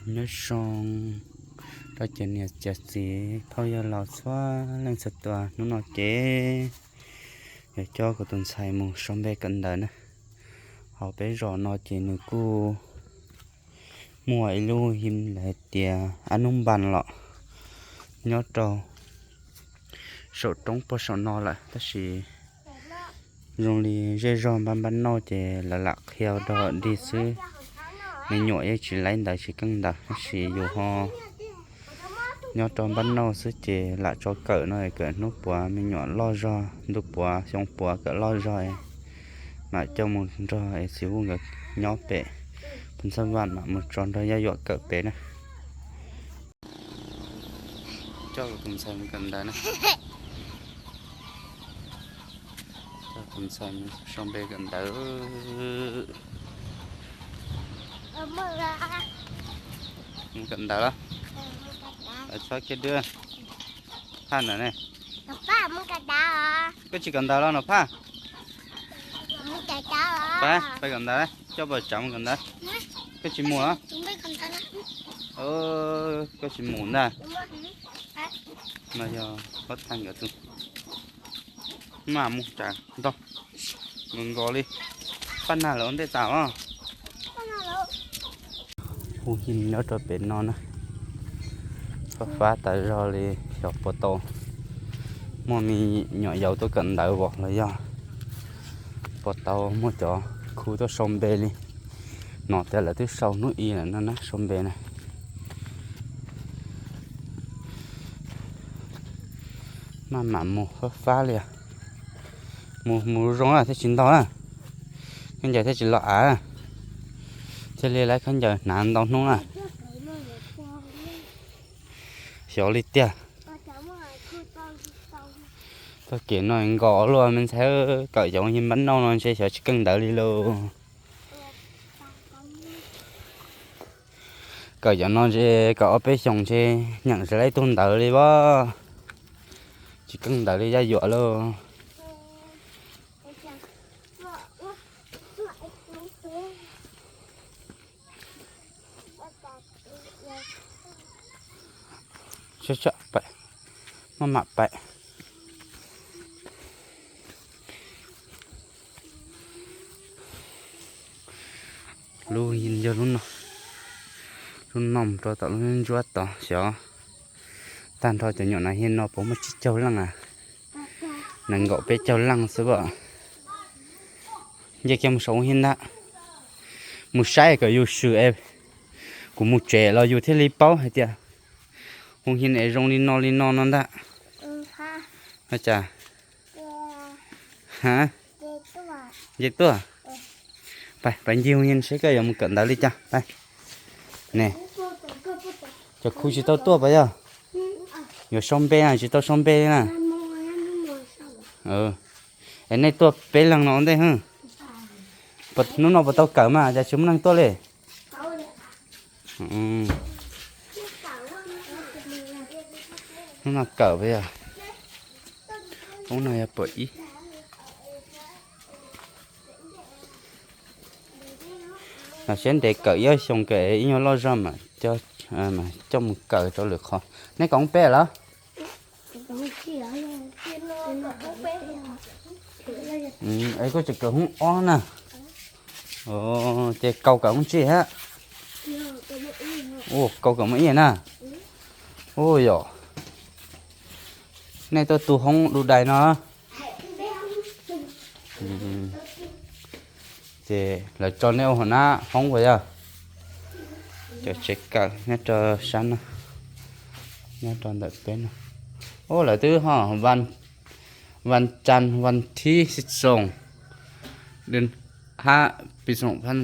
Nyob zoo rau cov niam cov txiv phauj yawg laus txhua leej txhua tus, hnub no ces yuav coj kuv tus ntxhais mus sau npe kawm ntawv na. Hauv peb zos no ces nws kuj muaj ib lub hais tias ab nub npas los nyob rau saum roob puag saum no lawm, tab sis zoo li zej zog npab npab nauj ces lawv lam qhia dog dig xwb. Me nyuam yeej tsis laib ntawv tsis keej ntawv, tab sis yus ho nyob rau npab nauj xwb ces lam tso kawm no, kawm hnub puav me nyuam loj zog, ntuj puav xyoo puav kawm loj zog, mam coj mus nrog es txiv ub nkawd nyob pem, pus ntxhab vaj mam mus tso nrog Yaj Yuam kawm pem na. Coj tus ntxhais mus kawm ntawv na. Coj tus ntxhais mus sau npe kawm ntawv. Mus kawm ntawv los? Txhob kiag dwb. Phaj ntawm ne. Koj tsis kawm ntawv los Nom Phaj? Pab, pab kawm ntawv, coj poj tsav mus kawm ntawv. Koj tsis mus los? Koj tsis mus ntag. No yog pab thaj nkawd tus. Mas mus tsav ntog, nkaus nkaus li. Paj nag lawv ua ntej tas os. Hu Hib nyob rau pem no na, fab fab tas zog li, xyov puas tau muaj me nyuam yaus tuaj kawm ntawv os los yog puas tau muaj cov khub tuaj sau npe li. No tias lawv twb sau hnub ib lawm no na, sau npe na. Maj mam mus fab fab li os. Mus mus zoo thiaj tsis ntog na, khaub ncaws thiaj tsis los av, thiaj li lawv khaub ncaws hnav ntau hnub na. Xyov li tiag. Txoj kev no nkaus luaj me ntxhais, kawm cov npab nauj no ntshe xyov tsis keej ntawv li lauj. Kawm cov no ntshe kawm ob peb xyoos ntshe nyeem tsis laib tug ntawv li as. Tsis keej ntawv li Yaj Yuam lauj. Maj mam pais. Lub yog lub no, lub no mus rau tom lub ntsuab tod xyov. Tag nrho cov nyuam nas hias no puas muaj tsib caug leej a? Nees nkaum peb caug leej xwb as. Nce kiag mus saum Hub Hib ntag. Mus saib kom yus swm es kuv mus tsev los yus thiaj li paub hais tias Hub Hib es zoo li no li no no ntag. Cas? Ha? Nce tuaj. Pais, pais ncig Hub Hib seb koj yuav mus kawm ntawv li cas. Pais. Ne, cov khub tsis tau tuaj puas yog? Yuav sau npe na, tsis tau sau npe li na. Es nej tuaj peb leeg no ua ntej. Hnub no puas tau kawm mas cas tsis muaj neeg tuaj li? Hnub no kawm puas yog? Hnub no yog pom ib Los siab ntev kawm ib ob xyoos kawm ib nyuag loj zog mas coj mus kawm rau lwm qhov. Nej kawm hoob peb los? Es koj tseem kawm hoob ob na. Ces Kaus kawm hoob tsib hab? Ua, Kaus kawm hoob ib na. Ua yom. Nej tuaj tu hoob du dais no. Ces lawv tso nej ua hauv nab hoob puas yog? Cov tsev kawm nyob rau sab no, nyob rau ntawm peb no. Ua, lawv twb ho vas, vas cas, vas thib xis xoom, hab, pis xoom phaj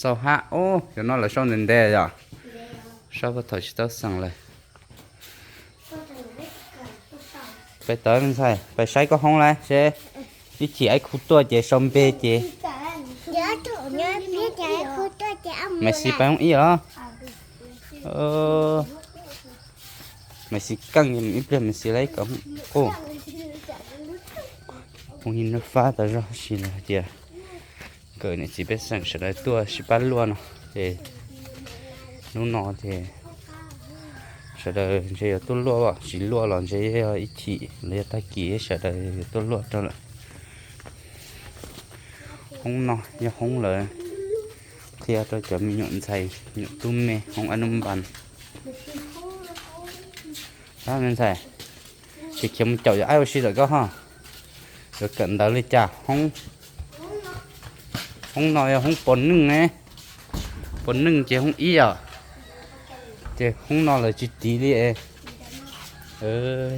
xau hab. Ua, cov no lawv sau ntev ntev yom. Sab pag thaum tsis tau xeem lawm. Pais tod ntxhais, pais saib koj hoob lawm seb ib chim ib khub tuaj ces sau npe ces. Maiv Xis pais hoob ib os. Maiv Xis keej, ib pliag Maiv Xis lawv ib kom quaj. Ua, nws fab tas zog sis lawv hais tias kawm niam txiv pej xeem sawv daws tuaj sib pab luaj no ces Hnub no ces sawv daws ntshe yuav tuaj luaj, tsis luaj los ntshe yog ib chim los yog tag kis sawv daws yuav tuaj luaj rau lawm. Hoob no yog hoob lawv qhia rau cov me nyuam ntxhais, nyuam tub me, hoob a nub npas. Me ntxhais, tsis khiav mus caum yog aib ua si lawm koj ho. Yuav kawm ntawv li cas? Hoob no yog hoob pos neej ne, pos neej ces hoob ib os. Ces hoob no lawv tsis tiv li.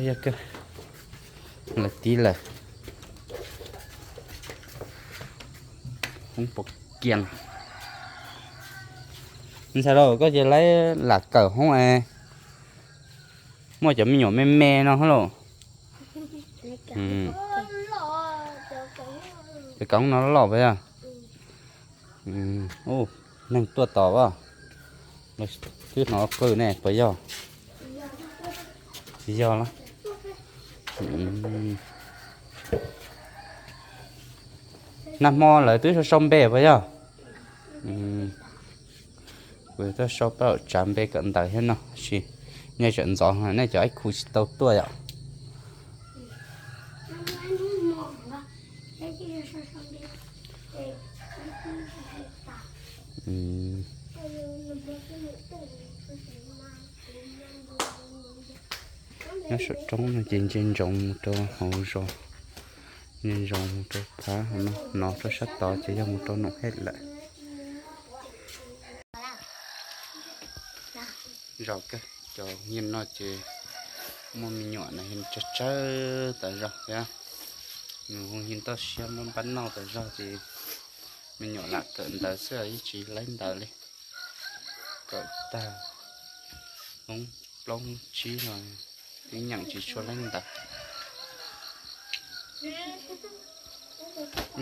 Yog lawv tiv lawm. Hoob pos kiag. Ntxhais lauj, koj ces lawv lam kawm hoob es muaj cov me nyuam me me no lauj. Cov koob no loj puas yog? Neeg tuaj tos as, twb hnov qw ne puas yog? Tsis yog los? Nag hmo lawv twb sau sau npe puas yog? Kuv tuaj sau pab tsav npe kawm ntawv thiab no sis nej tseem ntxov, nej cov ib khu tsis tau tuaj yom. Nyob saum roob no ces ntsia ntsoov mus rau hauv zos, ntsia ntsoov mus rau phab no, no rau sab tod ces yog mus rau Noom Hej lawm. Zaum kawg cov niag no ces muaj me nyuam na, tsawg tsawg tas zog thiab. Nws hu hu toj siab muab npaj noj tas zog ces me nyuam lam kawm ntawv xwb yeej tsis laib ntawv li. Kawm tag hoob plaub hoob tsib los twb nyeem tsis tshua laib ntawv.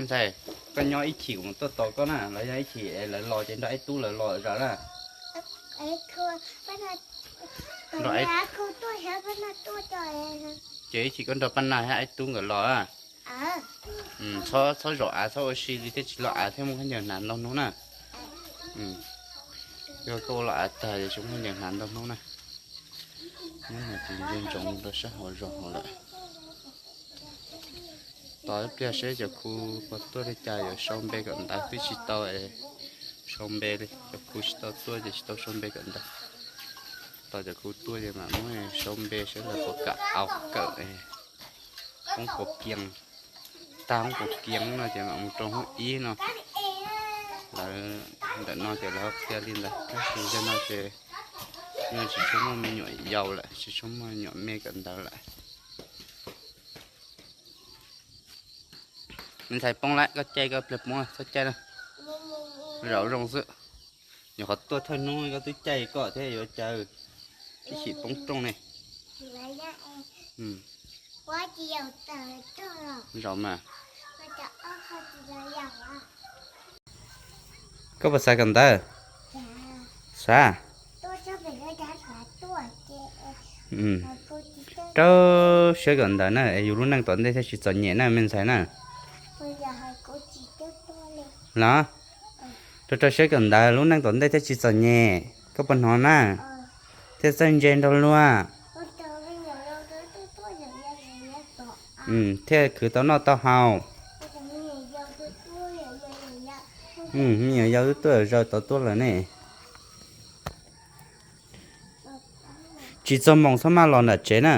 Ntxhais, koj nyob ib chim kuv mus tuaj tos koj na, los yog ib chim lawv los ces nrog ib tug lawv los zam na. Ces ib chim koj nrog Paj Nag thiab ib tug nkawd los. Txhob zaum av txhob ua si li thiaj tsis los av thiab muaj khaub ncaws hnav ntau hnub na. Yog koj ua los av tag ces tsis muaj khaub ncaws hnav ntau hnub na. Hnub no ces ntsia ntsoov rau sab hauv zos hauv lawm. Tos ib pliag seb cov khu puas tuaj li cas, yuav sau npe kawm ntawv twb tsis tau es sau npe li, cov khu tsis tau tuaj ces tsis tau sau npe kawm ntawv. Tos cov khu tuaj ces mam muab sau npe seb lawv puas kam au kawm. Hoob puas kiag, tag hoob puas kiag no ces mam mus rau hoob ib no. Lawv ntawm no ces lawv qhia li ntawd tab sis yog no ces yog tsis tshua muaj me nyuam yaus lawm, tsis tshua muaj me nyuam me kawm ntawv lawm. Me ntxhais poob lawm, koj caij koj pliag poob, txhob caij na. Zaum zoo xwb. Nyuam qhuav tuaj thawj hnub koj twb caij koj thiab yuav cas ib chim poob rooj ne. Zaum mas. Koj puas xav kawm ntawv? Xav. Rau siab kawm ntawv na es yus lub neej tom ntej thiaj tsis txom nyem na me ntxhais na. Los, rau rau siab kawm ntawv lub neej tom ntej thiaj tsis txom nyem, koj puas hnov na? Thiaj txawj ntse nrog luag. Thiaj khwv tau noj tau haus. Me nyuam yaus twb tuaj zaws tau tuaj lawm ne. Tsis txog moos txhob maj los nram tsev na.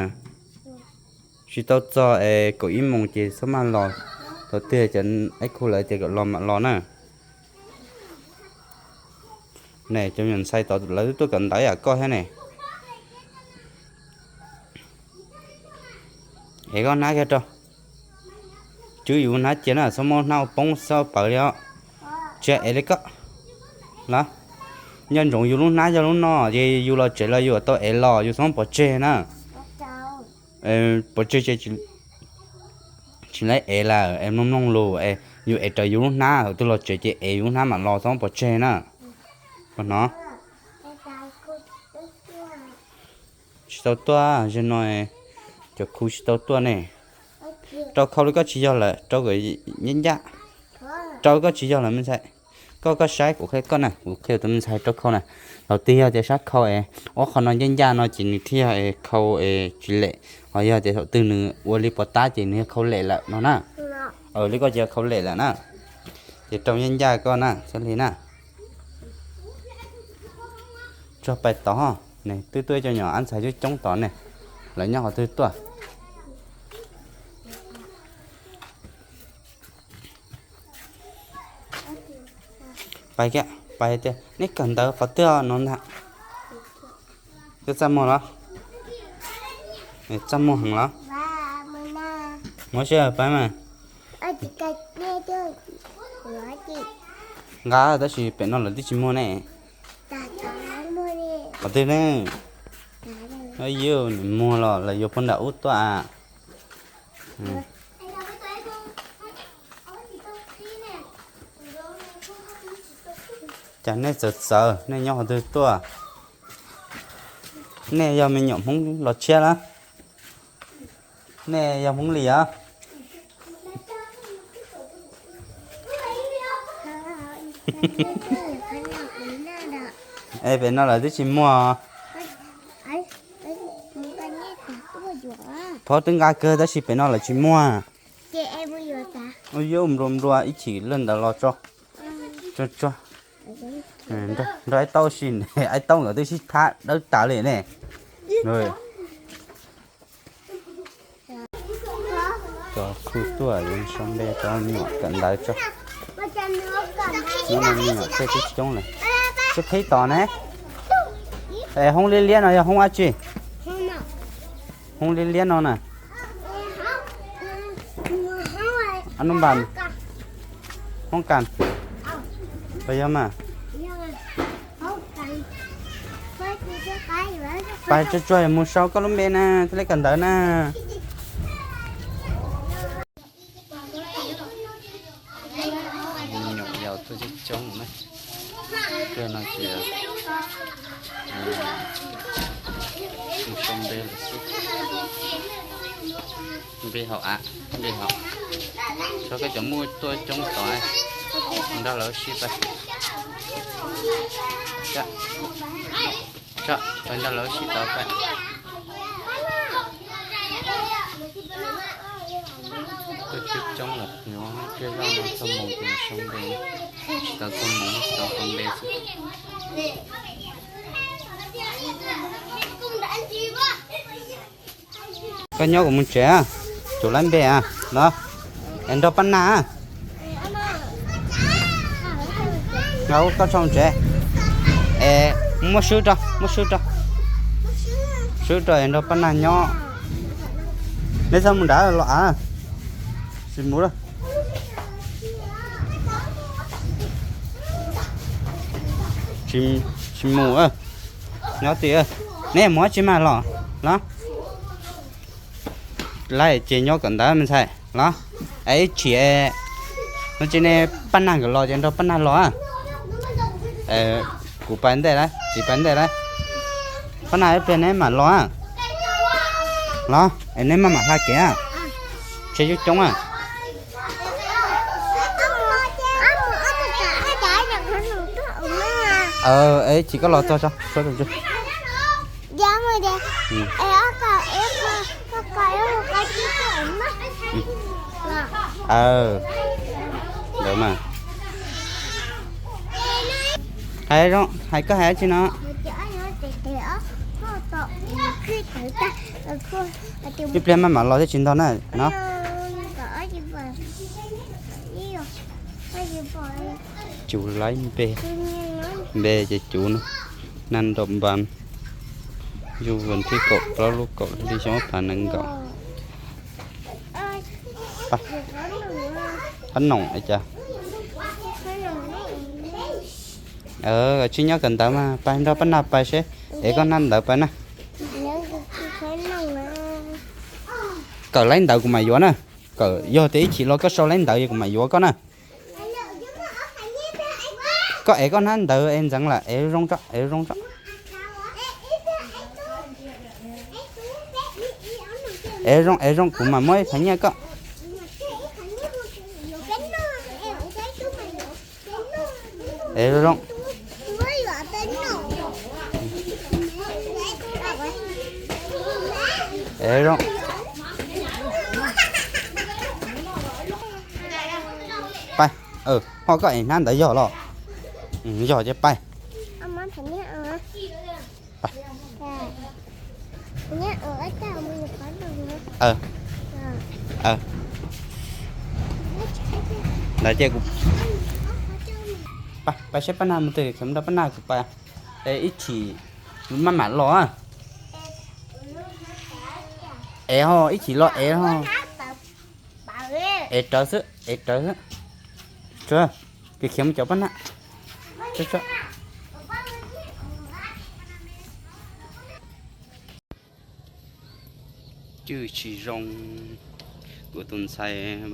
Tsis tau txog es kaum ib moos ces txhob maj los. Thaum twg cov ib khu lawv tias kom los mam los na. Ne cov me nyuam ntxhais tod lawv twb tuaj kawm ntawv yam koj thiab ne. Ev koj hnab kiag rau. Cwb yus hnab cia na, txhob muab hnab ua poob xwb pawv li os. Tsis ev li koj. Los, nco ntsoov yus lub hnab yog lub no ces yus los tsev los yus tau ev los, yus txhob pov tseg na. Pov tseg ces tsis laib ev lawm es mloog mloog lus es yus ev raws yus lub hnab, thaum twg los tsev ces ev yus lub hnab mam los, txhob pov tseg na. Puas hnov? Tsis tau tuaj, zaum no cov khu tsis tau tuaj ne. Rau khau li koj tsis yog lawm, rau kom ncaj ncaj. Rau koj tsis yog lawm me ntxhais. Koj, koj saib kuv qhia koj na, kuv qhia tus me ntxhais rau khau na. Thaum twg yog tias sab khau es ob qho no ncaj ncaj no ces nws thiaj yog es khau es tsis lem, ho yog tias thaum twg nws ua li pov tab ces nws yog khau lem lawm no na. Li koj ces khau lem lawm na. Ces rau ncaj ncaj koj na, xab li na. Tso pais tod, ne twb tuaj cov nyuam ab ntxhais coob coob tod ne, lawv nyob qhov twg tuaj? Pais kiag, pais tias neb kawm ntawv qhov twg no ntag. Koj txaj muag los? Txaj muag heev los? Muab siab pab mas. Nqa, tab sis pem no lawv twb tsis muag ne. Qhov twg ne? Yuav nws muag los lawv yuav puag nram ub tuaj a. Cas nej txawv txawv, nej nyob qhov twg tuaj? Nej yog me nyuam Hmoob los tshiab lawm? Nej yog Hmoob Lis os? Es pem no lawv twb tsis muag. Phob twb nqa kawg tab sis pem no lawv tsis muag. Ua yuav nplua nplua ib chim lawm ntawd los tso. Tso, tso. Nrog Aib Taub si, Aib Taub nkawd twb sib thab dawb tas li ne. Cov khuj tuaj yuav sau npe rau me nyuam kawm ntawv tso. Nyob no me nyuam tej coob coob lawm. Sib qhib tos ne. Es hoob liab liab no yog hoob dab tsi? Hoob liab liab no na. Nub npas, hoob kas, puas yog mas? Pais tsuag tsuag mus sau koj lub npe na, thiaj li kawm ntawv na. Me nyuam yaus tuaj coob coob na. Tuaj no ces mus sau npe lawm xwb. Npe hauv av, npe hauv. Txhob koj cov muaj tuaj coob tod, nrog lawv sib pab. Nrog lawv sib tod pab. Tuaj coob coob lawm, nyob tej zaj no txog moos ces sau npe, tsis tau txog moos tsis tau sau npe xwb. Koj nyob kuv mus tsev, kuv laib npe los, es nrog Paj Nag, nqa koj tso mus tsev, es muab swb rau, muab swb rau, swb rau es nrog Paj Nag nyob. Neb txhob mus nrad los av, tsis mus, tsis mus, nyob twj ywm, neb mus dab tsi mas los, los. Laib ces nyob kawm ntawv me ntxhais los. Es ib chim no ces ne Paj Nag nkawd los ces nrog Paj Nag los. Kuv pais ntej lawm, txiv pais ntej lawm. Paj Nag ib pliag neb mam los los, es neb maj mam hla kev, tsheb coob coob. Es chim koj los txog tso. Ntawd mas. Hais zoo, hais koj hais dab tsi no? Ib pliag maj mam los thiaj tsis ntog na no. Cuv laib npe, npe ces cuv no. Naj nrau npas, yug vas thib kaum plaub lub kaum hli xyoo ob phav nees nkaum. Qab noom cas. Tsis nyob kawm ntawv mas pais nrog Paj Nag pais seb, es koj hnab ntawv pais na. Kawm laib ntawv kuv mam yuav na. Kawm yog tias ib chim los koj sau laib ntawv kuv mam yuav koj na. Koj ev koj hnab ntawv es ntxeev lawm es zoo tso, es zoo tso. Es zoo, es zoo kuv mam muab ib phav nyiaj koj. Es zoo. Es zoo. Pais. Ho koj es hnab ntawd yog los? Yog ces pais. Ntawd ces kuv pais saib pab nag mus twg, nrog pab nag kuv pais. Es ib chim maj mam los. Es ho ib chim los es ho. Es rawv xwb, es rawv xwb. Kis khiav mus cov pab nag. Cwj tsis zoo, kuv tus ntxhais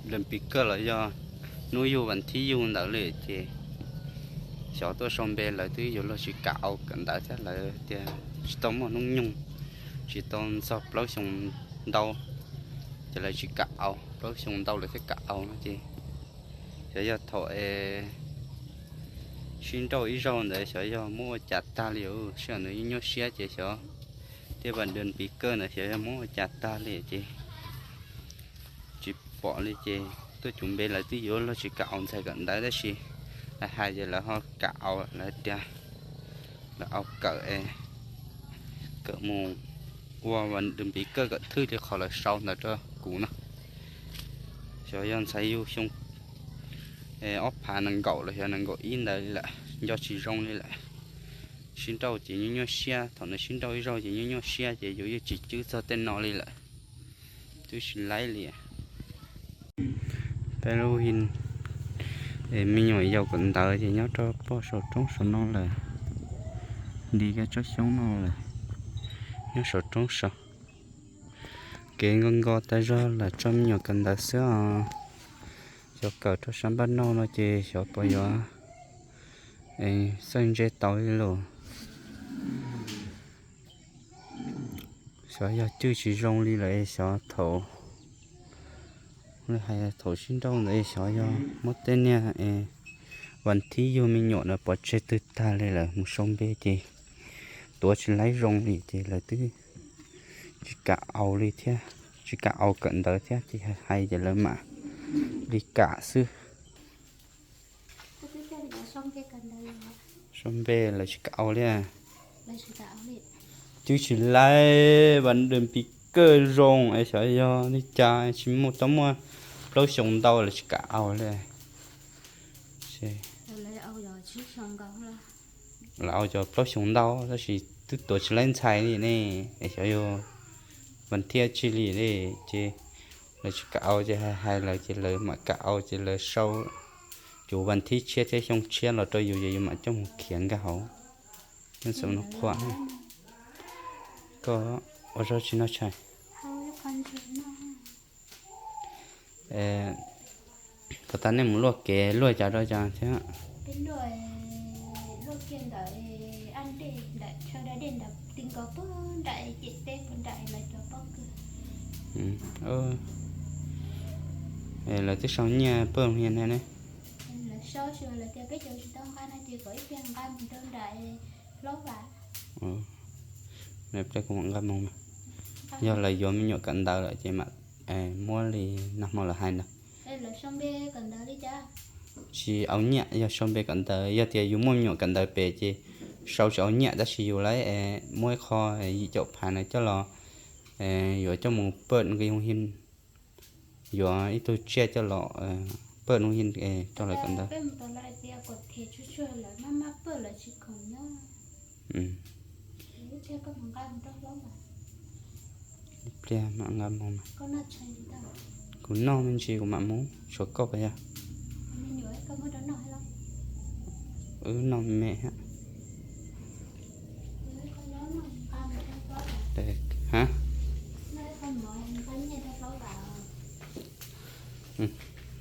Vas Pis Kawj los yog hnub yug Vas Thib Yug ntawd li ces xyov tuaj sau npe lawv twb yuav luag tsis kam au kawm ntawv thiab, lawv tias tsis tau muaj hnub nyoog, tsis tau txog plaub xyoo ntau, ces lawv tsis kam au, plaub xyoo ntau lawv thiaj kam au no ces xyov yog thaum es sib nrauj ib zaug ntawd xyov yog muab ua cas tag li, sij hawm ntawd nyuaj nyuaj siab ces xyov thiab Vas Pis Kawj ntawd xyov yog muab ua cas tag li ces tsis pom li ces tuaj cuv npe lawv twb yuav luag tsis kam au ntxhais kawm ntawv tab sis lawv hais ces lawv ho kam au, lawv tias lawv au kawm, kawm mus ua Vas Pis Kawj kawm thwj li qhov lawv sau ntawd rau kuv no. Xyov yog ntxhais yug xyoo ob phav nees nkaum los xyov nees nkaum ib ntawd li lawm, nco tsis zoo li lawm. Sib nrauj ces nyuaj nyuaj siab, thaum nws sib nrauj ib zaug ces nyuaj nyuaj siab ces yus yeej tsis cwb txog tej no li lawm. Twb tsis laib li. Peb lub his, me nyuam yaus kawm ntawv ces nyob rau pog saum roob saum no lawm. Nti kab tsob xyoob no lawm, nyob saum roob saud. Kev nko nko tas zog lam tso me nyuam kawm ntawv xwb os. Xyov kawm rau sab npaj noj no ces xyov puas yuav xawj ntse tau li los. Xyov yog cwj tsis zoo li lawm es xyov thaum, hais thaum sib nrauj ntawd es xyov yog muab tej niag Vas Thib Yug me nyuam na pov tseg twg tag li lawm mus sau npe ces tuav tsis laib zoo li ces lawv twb tsis kam au li thiab, tsis kam au kawm ntawv thiab ces hais ces lawv mam li kam xwb. Sau npe lawv tsis kam au li. Twb tsis laib Vas Pis Kawj zoo es xyov yog li cas tsis muaj, tau muaj plaub xyoo ntau lawv tsis kam au li. Lawv au cov plaub xyoo ntau tab sis twb tuav tsis laib ntxhais li ne, es xyov yog Vas Thib Yug li ne, ces lawv tsis kam au ces hais hais lawv ces lawv mam kam au ces lawv sau cuv Vas Thib tshiab thiab xyoo tshiab los rau yus ces yus mam coj mus khiav nkag hauv. Nyob saum no qhuam. Koj ua zog tsis noj tshais. Puas tas nej mus luaj kev luaj cas rau cas thiab? Lawv twb sau nyiaj pawg niag ne ne. Pliag kuv mam nqa mus mas. Yog lawv yuav me nyuam kawm ntawv lawm ces mam muab li nag hmo lawv hais ntawd. Tsis au nyiaj, yog sau npe kawm ntawv, yog tias yus muaj me nyuam kawm ntawv pem ces sau tsis au nyiaj tab sis yus lawv muab ib qho yim caum phav na coj los, yuav coj mus pawj nqi hoo hin, yuav ib tug tsiaj coj los pawj hoo hin rau lawv kawm ntawv. Ib pliag mam nqa mus mas. Kuv noj me ntsis kuv mam mus, tshuav koj puas yog? Wb noj me hab.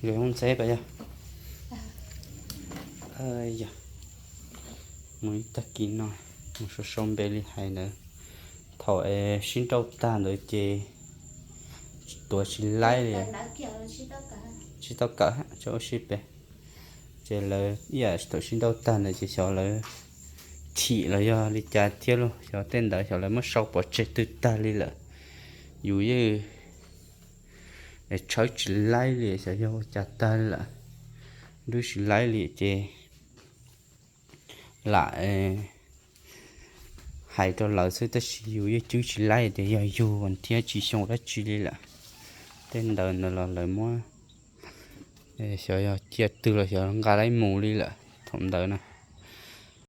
Nkawd mus ntxeb puas yog? Yog, mus ib tag kis no mus sau sau npe li hais ntawd. Thaum es sib nrauj tag ntawd ces tuav tsis laib li. Tsis tau kawm, tsis ua si pem. Ces lawv ib yam thaum sib nrauj tag ntawd ces xyov lawv chim los yog li cas thiab lauj, xyov tej ntawd xyov lawv muab sau pov tseg twg tag li lawm. Yus yeej tshawb tsis laib li, xyov yog ua cas tag li lawm, nrwb tsis laib li ces lam hais rau lawv xwb tab sis yus yeej cwb tsis laib tias yog yus thiab tsis xyoo dab tsi li lawm. Tej ntawd ntawd los lawv muab, xyov yog cia twg los xyov nqa laib mus li lawm thaum ntawd na.